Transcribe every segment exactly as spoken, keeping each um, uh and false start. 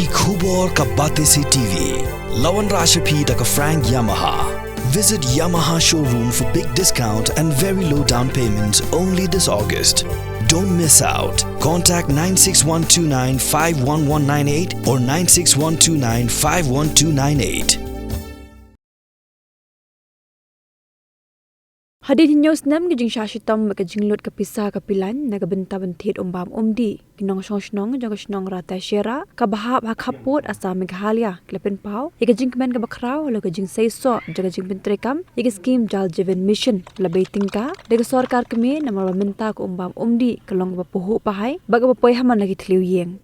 Ki khubor ka Batesi T V. La wanrah sha phi da ka Frank Yamaha. Visit Yamaha showroom for big discount and very low down payments only this August. Don't miss out. Contact nine six one two nine five one one nine eight or nine six one two nine five one two nine eight. Hadien hynñiew snem ka jingshah shitom bad ka jinglut ka pisa ka pilan na ka bynta ban thied um bam um dih, ki nongshong shnong jong ka shnong Ratacherra kaba hap ha khappud Assam Meghalaya ki la pynpaw ïa ka jingkmen kaba khraw halor ka jingseisoh jong ka jingpyntreikam ïa ka skim Jal Jeevan Mission ba la bei tyngka da ka sorkar kmie namar ba mynta ka um bam um dih ka long kaba pahuh pahai bad kaba poi ha man la ki thliew ïing.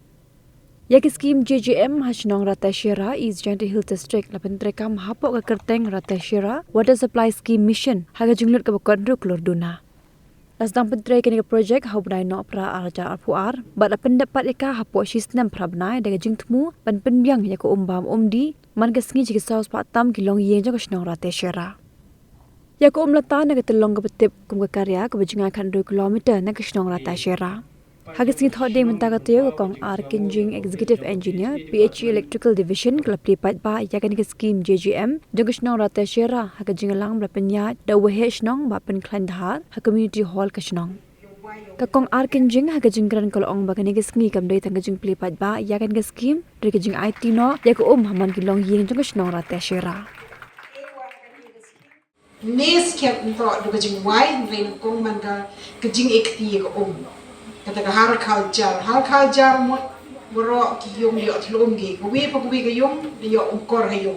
Ïa ka skim J J M ha shnong Ratacherra, East Jaintia Hills District, la pyntreikam hapoh ka kyrteng Ratacherra Water Supply Scheme Mission ha ka jinglut kaba kot hynriew klur duna. La sdang pyntrei kane ka projek ha u bnai Nohprah ar hajar arphew ar bad la pyndep pat ïa ka hapoh shi snem phra bnai da ka jingthmu ban pynbiang ïa ka um bam um dih man ka sngi sha ki saw spah tam ki longïing jong ka shnong Ratacherra. Ïa ka um lata na ka tyllong kaba tip kum ka Karia kaba jngai khathynriew kilometer na ka shnong Ratacherra. Ha ka sngi Thohdieng mynta ka taïew, ka Kong R Kynjing, Executive Engineer, P H E Electrical Division, ka la plie paidbah ïa kane ka skim J J M jong ka shnong Ratacherra ha ka jingïalang ba la pynïaid da u Waheh Shnong Bah Pynkhlaiñ Dhar ha Community Hall ka shnong. Ka Kong R Kynjing ha ka jingkren ka la ong ba kane ka sngi kam dei tang ka jingplie paidbah ïa kane ka skim, hynrei ka jingaiti noh ïa ka um ha man ki longïing jong ka shnong Ratacherra. Ngi skhem nto da ka jingwai, hynrei nyngkong man ka, ka jingekti ïa ka um. Kata ka har khaljal, har khaljal mut baroh ki ïung ïoh thlum ki. Kawei pa kawei ka ïung da ïoh um kor ha ïung.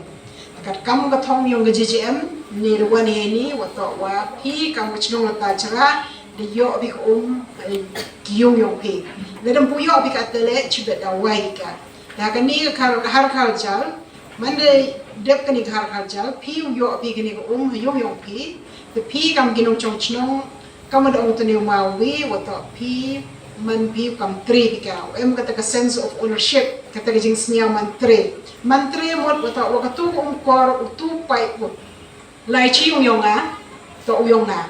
Katkam ka thong ïung ka J J M, ngi da wan ïa ni, wa toh wa phi kam ka chnong Ratacherra, da ïoh phi ka um, eh, ki ïung ïong phi. Lada ym pu ïoh phi ka tele, chibet da wai ka. Da kani ka har, har khaljal, man da dep kani ka har khaljal, phi u ïoh phi kani ka um ha ïung ïong phi, te phi kam ki nongchong chnong, kam da ong tani u mawi, wa toh phi, man phi u kam tre phi ka, em kata ka sense of ownership, kata ka jingsngew man tre. Man tre mut wa toh wa katu ka um kor, utu paip u. Lai chi ïung ïong nga, toh u ïong nga.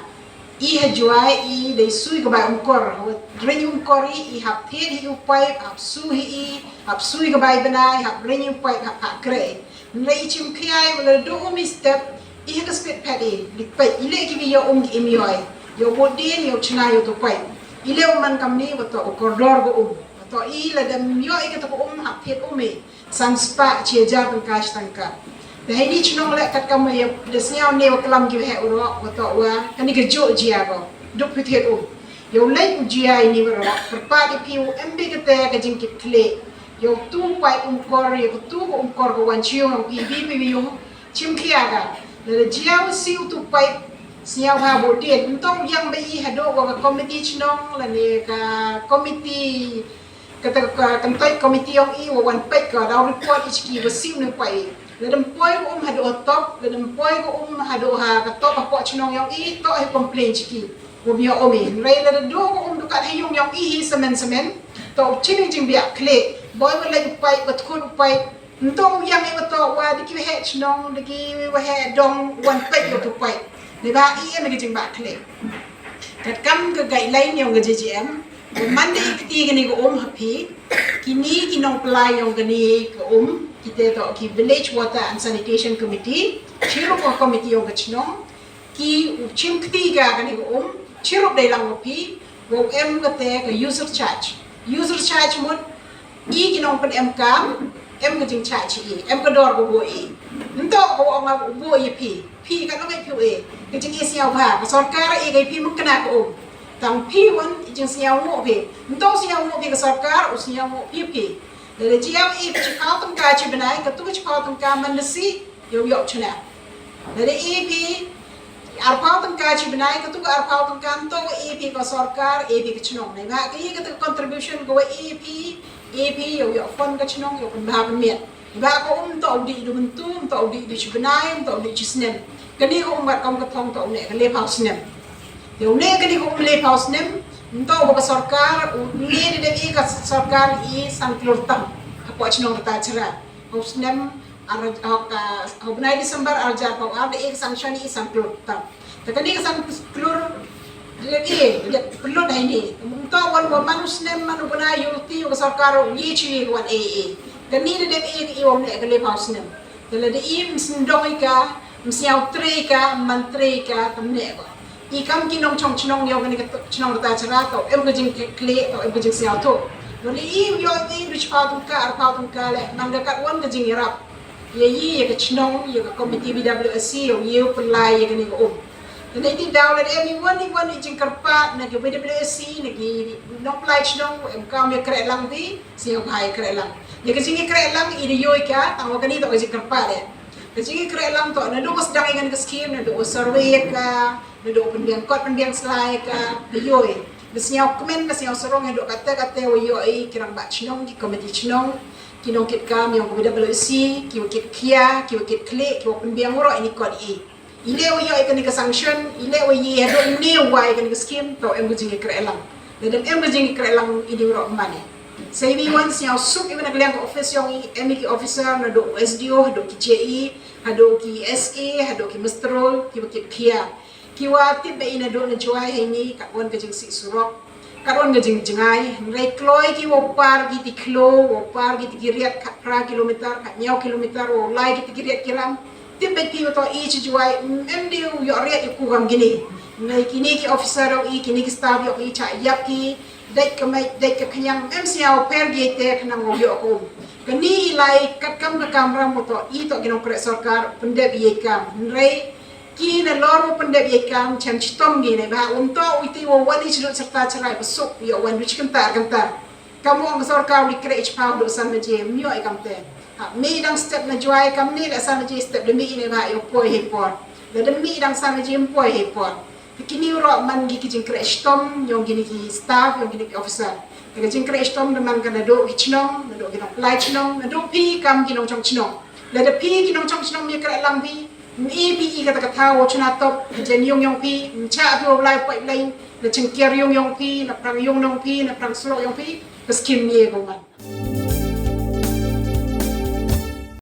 I ha jwai i dei sui ka bai um kor, wa ring um kor i, i hap thied hi u paip, hap sui hi i, hap sui ka bai bnai, hap ring u paip, hap hap kre. Nlei i chim khiai, wa la du um i step, i ha ka speed pad i, li paip, i le ki bi ïa um ki im ïoi. Ïa u bodin, ïa u chna, ïa u tu paip. I le u man kamni, wa toh u kordor ka um. Wa toh i la dem ïoi kata ka um, hap thied um i. San spah chi hajar tyngka shi tyngka. Te ha ini chnong leh katkam ïa da sngew ne wa klam ki waheh u roh, wa toh wa, kani ka juh jia ko. Duk phi thied um. Ïa u leit u jia ini wa roh, kyrpad ïa phi u em beit kata ka jingkit khlieh. Ïa u tu paip um kor, ïa ka tu ka um kor ka wan chi ïung phi bi phi ïung. Chim khia ka. Lada jia u si u tu paip, sngew ha bodin. Ym tong ïang ba i haduh wa ka komiti chnong, lane ka komiti Kata ka, ka, kyntoit komiti ïong i wa wan peit ka, da u report i chiki wa sim ne poi. Lada ym poi ka um haduh ha top, lada ym poi ka um haduh ha ka top hapoh chnong ïong i, toh ha complain chiki. Wa biang um i. Hynrei lada duh ka um duh kat ha ïung ïong i hi semen semen, toh u chim jingbiak khlieh. Boi wa leit u paip, wa tkhut u paip. Ym tong u ïang i wa toh wa da ki waheh chnong, da ki waheh dong, wan peit ïa u tu paip. Dei ba i em ka jingbak khlieh. Katkam ka guideline ïong ka J J M, man da i kti kane ka um ha phi, kini ki nongpynlait ïong kane ka um, kita toh ki Village Water and Sanitation Committee, chirup ka committee ïong ka chnong, ki u chim kti ka kane ka um, chirup dei lang wa phi, wa u em kata ka user charge. User charge mut, i ki nongpynem kam, em ka jingcharge i, em ka dor ka buh i. Nto ka ong u buh i phi, phi ka nong i phi u e, ka jing i sñiaw bha, ka sorkar i ka i phi mukna ka um. Tang phi wan i jing sñiaw ngu phi, nto sñiaw ngu phi ka sorkar, u sñiaw ngu phi phi. Lada ji i ka chiphaw tyngka chi bnai, ka tu ka chiphaw tyngka man da si, Ïoh ïoh chna. Lada i phi arphaw tyngka chi bnai, katu ka arphaw tyngka nto wa i phi ka sorkar, i phi ka chnong. Nai ba ka i katu ka contribution ka wa i phi, i phi ïoh ïoh fund ka chnong, ïoh pynbha pynmiat. Nai ba ka um nto u dih du myntu, nto u dih du chi bnai, nto u dih chi snem. Kani ka um bat kam ka thong nto u ne ka lephaw snem. Ïoh ne kani ka um lephaw snem, nto ba ka sorkar, u ne de de i ka sorkar i san klur tam. Hapoh chnong Ratacherra. Hau snem, ar, hau, ah, hau bnai December ar hajar arphaw ar, da i ka sanction i san klur tam. Te kani ka san klur, da i, da pynlut ha ini. Mynta wan wa man u snem, man u bnai, ïoh ti, ïoh ka sorkar, ïoh chi wan i, i. Kani da dep i ka i wa mne ka le pau snem. Te la da i msendong i ka, msiaw tre i ka, man tre i ka, tam ne ko. I kam ki nongchong chnong yong kani ka chnong rta chra to em ka jing kle to em ka jing siaw to. Wali i yo i du chpau tung ka, ar pau tung ka le, man da kat wan ka jing yarap. Ye i ye ka chnong, ye ka committee B W S C, ye u pelai ye kani ka um. Te na i ti daw la da em i wan i wan i jing kyrpad na ki B W S C, na ki nongpelai chnong, em kam ye kre lang bi, siaw bha ye kre lang. Ye ka jing ye kre lang i da yo i ka, tang wa kani to ka jing kyrpad le. Ka jing ye kre lang to, na du ko sdang i ngan ka scheme, na du ko survey ka, na du ko penbiang kot penbiang slai ka, na yo i. Na siaw kmen, na siaw sarong, na du kate kate wa yo i, ki rang ba chnong, ki committee chnong, ki nong kit kam, yong ko B W S C, ki wa kit kia, ki wa kit klik, ki wa penbiang uro i ni kot i. I le wa yo i kani ka sanction, i le wa i hado i ne wa i kani ka scheme, to em ka jing ye kre lang. Na dem em ka jing ye kre lang i di uro mane. Sa i wan siaw suk i wan ka liang ka office yong i, em i ki officer, na du S D O, hado ki J E, hado ki S A, hado ki muster roll, ki wa kit kia. Ki wa tip ba i na du na Jwai hei ni, kat wan ka jing si surok. Kat wan ka jing jngai, hynrei kloi ki wa par ki ti klo, wa par ki ti ki riat kat pra kilometer, kat nyaw kilometer, wa lai ki ti ki riat ki ram. Tip ba ki wa to i chi Jwai, em di u yo riat i ku kam kini. Hynrei kini ki officer yong i, kini ki staff yong i cha yap ki, dek ka mai, dek ka kanyang, em siaw per gi te khnang wa yo ko. Kani i lai kat kam ka kam ram wa to i to ki nong kre sorkar, pendep i kam. Hynrei ki na lor u pendep ye kam chem chitom gi ne ba um to u ti wa wani chidut serta cherai besuk yo wan du chikenta kenta. Kam ong sorkar u kre chpau du san meje myo i kam te. Ha mi dang step na Jwai kam ni la san meje step de mi ne ba yo poi he por. La de mi dang san meje poi he por. Te kini uro man gi ki jingkre chitom yong kini ki staff yong kini ki officer. Te ki jingkre chitom de man ka na du ki chnong, na du ki nong pelai chnong, na du phi kam ki nongchong chnong. La de phi ki nongchong chnong mi kre lang phi, mi phi i kata kata wa chuna top, jen yung yong phi, mcha phi wa lai pipeline, na chengkiar yung yong phi, na prang yung nong phi, na prang surok yong phi, ka scheme ye ko man.